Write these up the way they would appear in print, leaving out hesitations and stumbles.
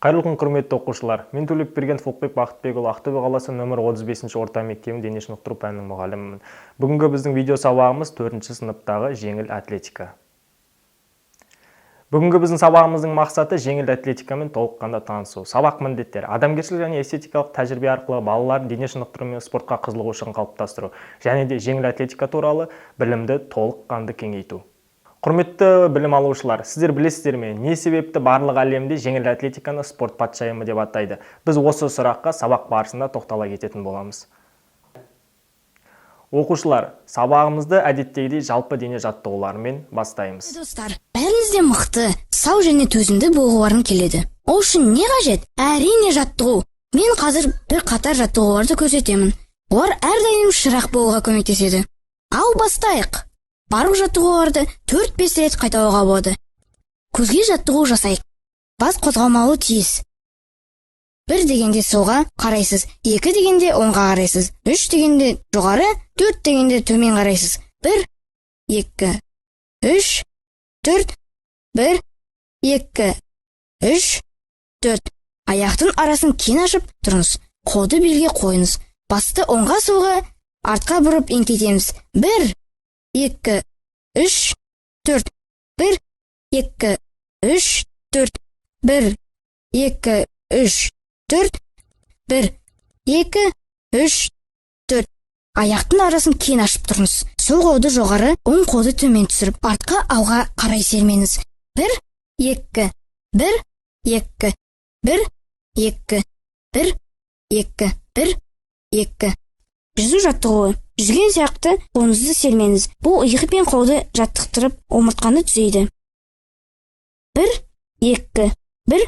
Қайырлы күн, құрметті оқушылар! Мен Төлепбергенов Ұлықбек Бақытбекұлы, Ақтөбе қаласы нөмір 35 орта мектебінің дене шынықтыру пәнінің мұғалімімін. Бүгінгі біздің видео сабағымыз 4 сыныптағы жеңіл атлетика. Бүгінгі біздің сабағымыздың мақсаты — жеңіл атлетикамен толыққанды танысу. Сабақ міндеттері: адамгершілік және эстетикалық тәжірибе арқылы балалардың дене шынықтыру мен спортқа қызығушылығын қалыптастыру және де жеңіл атлетика туралы білімді толыққанды кеңейту. Құрметті білім алушылар, сіздер білесіздер ме, не себепті барлық әлемде жеңіл атлетиканы спорт патшайымы деп атайды? Біз осы сұраққа сабақ барысында тоқтала кететін боламыз. Оқушылар, сабағымызды әдеттегідей жалпы дене жаттығуларымен бастаймыз. Достар, бәріңіз де мықты, сау және төзімді болғыларың келеді. Ол үшін не қажет? Әрине, жаттығу. Мен қазір бір қатар жаттығуларды көрсетемін. Олар әрдайым ширақ болуға көмектеседі. Ал бастайық. Барлық жаттығуларды 4-5 рет қайталауға болады. Көзге жаттығу жасайық. Бас қозғалмауы тиіс. 1 дегенде солға қарайсыз, 2 дегенде оңға қарайсыз, 3 дегенде жоғары, 4 дегенде төмен қарайсыз. 1, 2, 3, 4, 1, 2, 3, 4. Аяқтың арасын кең ашып тұрыңыз. Қолды белге қойыңыз. Басты оңға, солға, артқа бұрып еңкейтеміз. 1, 2, 3, 4, 1, 2, 3, 4, 1, 2, 3, 4, 1, 2, 3, 4. Аяқтың арасын кең ашып тұрыңыз. Сол қолды жоғары, оң қолды төмен түсіріп, артқа, алға қарай сермеңіз. 1, 2, 1, 2, 1, 2, 1, 2, 1, 2. Жүзу жаттығуы. Жүзген сияқты қолыңызды сермеңіз. Бұл иық пен қолды жаттықтырып, омыртқаны түзейді. 1, 2, 1,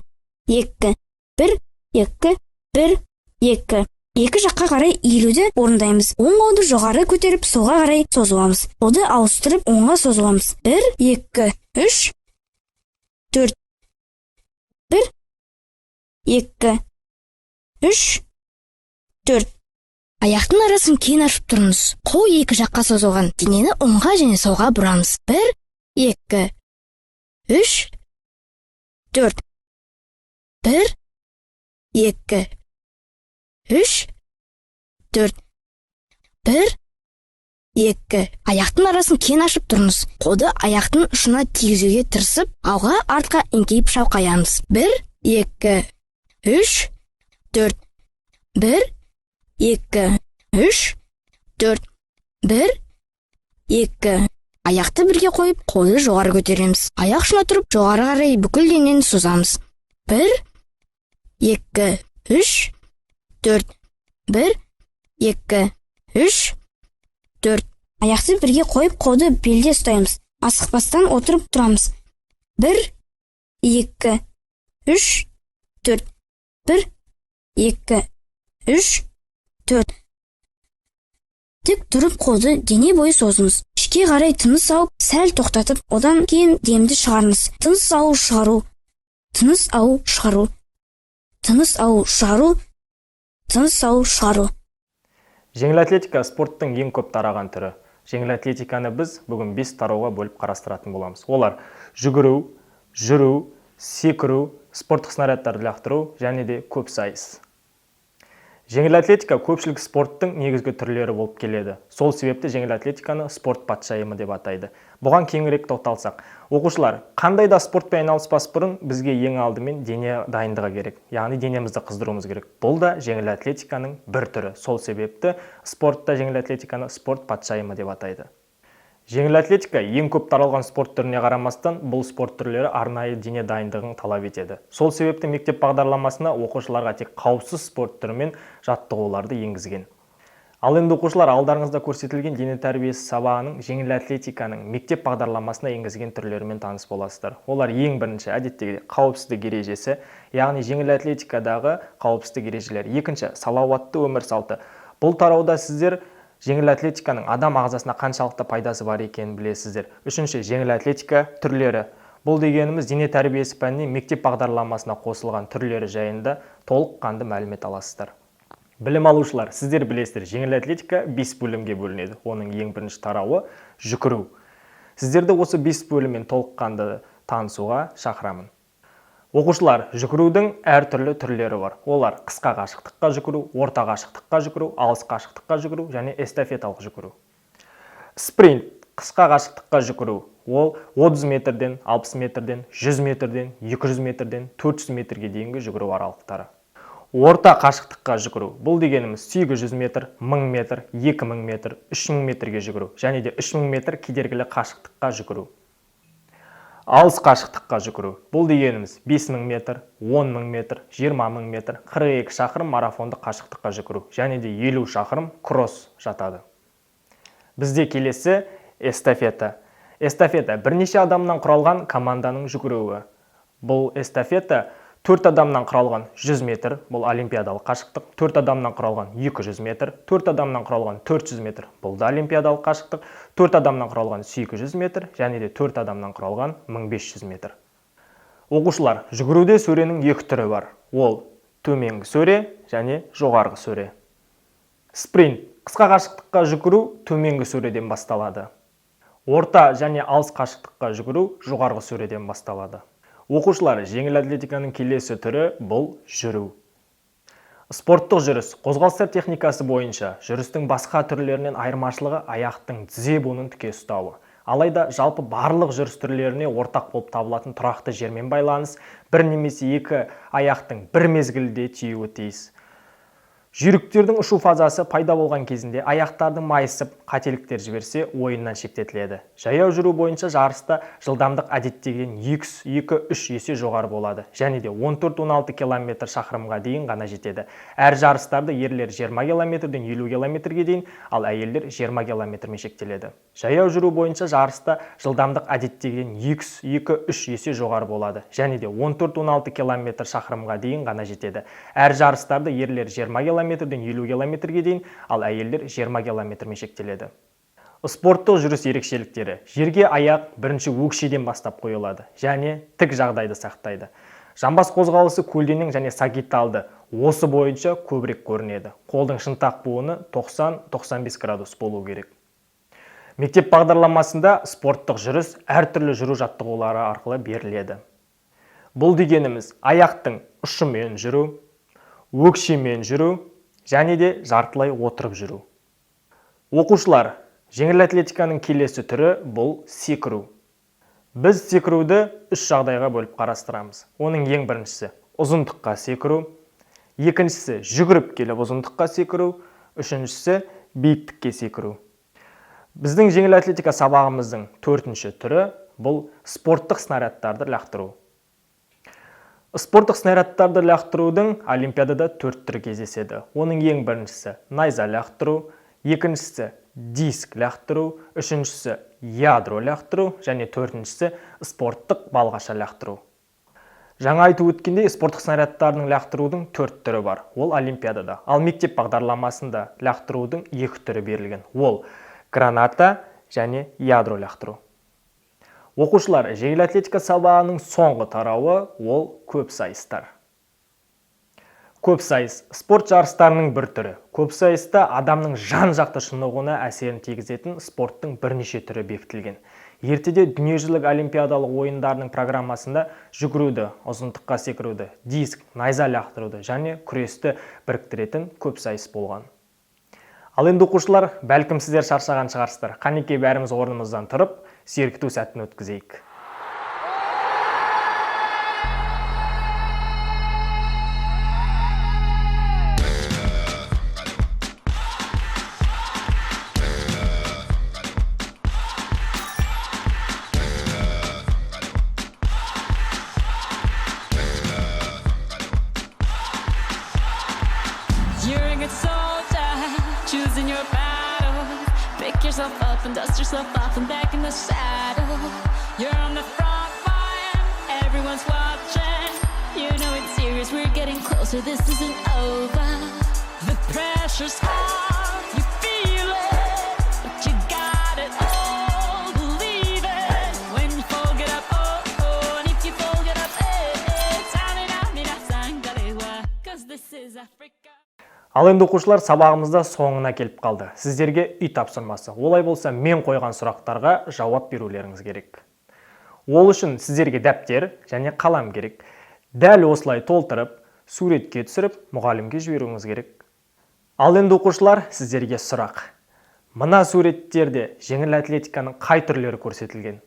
2, 1, 2, 1, 2. Екі жаққа қарай иілуді орындаймыз. Оң қолды жоғары көтеріп, солға қарай созыламыз. Қолды ауыстырып, оңға созыламыз. 1, 2, 3, 4, 1, 2, 3, 4. Аяқтың арасын кең ашып тұрыңыз. Қол екі жаққа созылған. Денені оңға және солға бұрамыз. 1, 2, 3, 4, 1, 2, 3, 4, 1, 2. Аяқтың арасын кең ашып тұрыңыз. Қолды аяқтың ұшына тигізуге тырысып, алға, артқа еңкейіп шалқаямыз. 1, 2, 3, 4, 1, 2, 3, 4, 1, 2. Аяқты бірге қойып, қолды жоғары көтереміз. Аяқ ұшына тұрып, жоғары қарай бүкіл денені созамыз. 1, 2, 3, 4, 1, 2, 3, 4. Аяқты бірге қойып, қолды белде ұстаймыз. Асықпастан отырып тұрамыз. 1, 2, 3, 4, 1, 2, 3, 4. Тік тұрып, қолды дене бойы созыңыз. Ішке қарай тыныс алып, сәл тоқтатып, одан кейін демді шығарыңыз. Тыныс алу, шығару, тыныс алу, шығару, тыныс алу, шығару, тыныс алу, шығару. Жеңіл атлетика — спорттың ең көп тараған түрі. Жеңіл атлетиканы біз бүгін бес тарауға бөліп қарастыратын боламыз. Олар: жүгіру, жүру, секіру, спорттық снарядтарды лақтыру және де көп сайыс. Жеңіл атлетика көпшілік спорттың негізгі түрлері болып келеді. Сол себепті жеңіл атлетиканы спорт патшайымы деп атайды. Бұған кеңірек тоқталсақ, оқушылар, қандай да спортпен айналыспас бұрын бізге ең алдымен дене дайындығы керек, яғни денемізді қыздыруымыз керек. Бұл да жеңіл атлетиканың бір түрі. Сол себепті спортта жеңіл атлетиканы спорт патшайымы деп атайды. Жеңіл атлетика ең көп таралған спорт түріне қарамастан, бұл спорт түрлері арнайы дене дайындығын талап етеді. Сол себепті мектеп бағдарламасына оқушыларға тек қауіпсіз спорт түрімен жаттығуларды енгізген. Ал енді, оқушылар, алдарыңызда көрсетілген дене тәрбиесі сабағының жеңіл атлетиканың мектеп бағдарламасына енгізген түрлерімен таныс боласыздар. Олар: ең бірінші, әдеттегідей, қауіпсіздік ережесі, яғни жеңіл атлетикадағы қауіпсіздік ережелері; екінші, салауатты өмір салты. Бұл тарауда сіздер жеңіл атлетиканың адам ағзасына қаншалықты пайдасы бар екенін білесіздер; үшінші, жеңіл атлетика түрлері. Бұл дегеніміз дене тәрбиесі пәніне мектеп бағдарламасына қосылған түрлері жайында толыққанды мәлімет аласыздар. Білім алушылар, сіздер білесіздер, жеңіл атлетика бес бөлімге бөлінеді. Оның ең бірінші тарауы — жүгіру. Сіздерді осы бес бөліммен толыққанды танысуға шақырамын. Оқушылар, жүгірудің әртүрлі түрлері бар. Олар: қысқа қашықтыққа жүгіру, орта қашықтыққа жүгіру, алыс қашықтыққа жүгіру және эстафеталық жүгіру. Спринт – қысқа қашықтыққа жүгіру. Ол 30 метрден, 60 метрден, 100 метрден, 200 метрден, 400 метрге дейінгі жүгіру аралықтары. Орта қашықтыққа жүгіру – бұл дегеніміз 800 метр, 1000 метр, 2000 метр, 3000 метрге жүгіру және де 3000 метр кедергілі қашықтыққа жүгіру. Алыс қашықтыққа жүгіру – бұл дегеніміз 5000 метр, 10 000 метр, 20 000 метр, 42 шақырым марафондық қашықтыққа жүгіру және де 50 шақырым кросс жатады. Бізде келесі эстафета. Эстафета – бірнеше адамнан құралған команданың жүгіруі. Бұл эстафета төрт адамнан құралған 100 метр, бұл олимпиадалық қашықтық, төрт адамнан құралған 200 метр, төрт адамнан құралған 400 метр, бұл да олимпиадалық қашықтық, төрт адамнан құралған 800 метр және де төрт адамнан құралған 1500 метр. Оқушылар, жүгіруде сөренің екі түрі бар. Ол төменгі сөре және жоғарғы сөре. Спринт – қысқа қашықтыққа жүгіру төменгі сөреден басталады. Орта және алыс қашықтыққа жүгіру жоғарғы сөреден басталады. Оқушылар, жеңіл атлетиканың келесі түрі – бұл жүру. Спорттық жүріс қозғалыстар техникасы бойынша жүрістің басқа түрлерінен айырмашылығы – аяқтың тізе буынын тіке ұстауы. Алайда жалпы барлық жүріс түрлеріне ортақ болып табылатын тұрақты жермен байланыс, бір немесе екі аяқтың бір мезгілде тиюі тиіс. Жүйріктердің ұшу фазасы пайда болған кезінде аяқтардың майысып, қателіктер жіберсе, ойыннан шеттетіледі. Жаяу жүру бойынша жарыста жылдамдық әдеттегіден 2-3 есе жоғары болады және де 14-16 км шақырымға дейін ғана жетеді. Әр жарыстарды ерлер 20 километрден 50 километрге дейін, ал әйелдер 20 километрмен шектеледі. Жаяу жүру бойынша жарыста жылдамдық әдеттегіден 2-3 есе жоғары болады және де 14-16 километр шақырымға дейін ғана жетеді. Әр жарыстарды ерлер 20 километрден 50 километрге дейін, ал әйелдер 20 километрмен шектеледі. Спорттық жүріс ерекшеліктері: жерге аяқ бірінші өкшеден бастап қойылады және тік жағдайды сақтайды. Жамбас қозғалысы көлденең және сагитталды осы бойынша көбірек көрінеді. Қолдың шынтақ буыны 90-95 градус болу керек. Мектеп бағдарламасында спорттық жүріс әртүрлі жүру жаттығулары арқылы беріледі. Бұл дегеніміз аяқтың ұшымен жүру, өкшемен жүру және де жартылай отырып жүру. Оқушылар, жеңіл атлетиканың келесі түрі – бұл секіру. Біз секіруді үш жағдайға бөліп қарастырамыз. Оның ең біріншісі – ұзындыққа секіру, екіншісі – жүгіріп келіп ұзындыққа секіру, үшіншісі – биіктікке секіру. Біздің жеңіл атлетика сабағымыздың төртінші түрі – бұл спорттық снарядтарды лақтыру. Спорттық снарядтарды лақтырудың олимпиадада төрт түрі кездеседі. Оның ең біріншісі – найза лақтыру, екіншісі – диск лақтыру, үшіншісі – ядро лақтыру және төртіншісі – спорттық балғаша лақтыру. Жаңа айтып өткендей, спорттық снарядтардың лақтырудың төрт түрі бар. Ол олимпиадада. Ал мектеп бағдарламасында лақтырудың екі түрі берілген. Ол граната және ядро лақтыру. Оқушылар, жеңіл атлетика сабағының соңғы тарауы – ол көпсайыстар. Көпсайыс – спорт жарыстарының бір түрі. Көпсайыста адамның жан-жақты шынығуына әсерін тигізетін спорттың бірнеше түрі бекітілген. Ертеде дүниежүзілік олимпиадалық ойындарының программасында жүгіруді, ұзындыққа секіруді, диск, найза лақтыруды және күресті біріктіретін көпсайыс болған. Ал енді, оқушылар, бәлкім, сіздер шаршаған шығарсыздар. Қанекей, бәріміз орнымыздан тұрып, сергіту сәтін өткізейік. You're a good soldier, choosing your battles. Pick yourself up and dust yourself off and back in the saddle. You're on the front line, everyone's watching. You know it's serious, we're getting closer, this isn't over. The pressure's on, you feel it, but you got it all. Believe it. When you fall, get up, oh, oh, and if you fall, get up, eh, eh. Tsamina, mina, zangalewa, 'cause this is Africa. Ал енді, оқушылар, сабағымыз да соңына келіп қалды. Сіздерге үй тапсырмасы. Олай болса, мен қойған сұрақтарға жауап берулеріңіз керек. Ол үшін сіздерге дәптер және қалам керек. Дәл осылай толтырып, суретке түсіріп, мұғалімге жіберуіңіз керек. Ал енді, оқушылар, сіздерге сұрақ. Мына суреттерде жеңіл атлетиканың қай түрлері көрсетілген?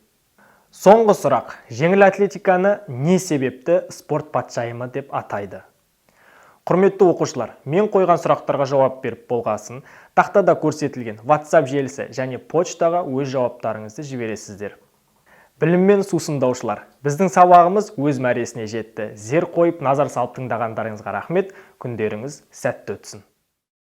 Соңғы сұрақ. Жеңіл атлетиканы не себепті спорт патшайымы деп атайды? Құрметті оқушылар, мен қойған сұрақтарға жауап беріп болғасын, тақтада көрсетілген WhatsApp желісі және почтаға өз жауаптарыңызды жібересіздер. Біліммен сусындаушылар, біздің сабағымыз өз мәресіне жетті. Зер қойып, назар салып тыңдағандарыңызға рахмет. Күндеріңіз сәтті өтсін.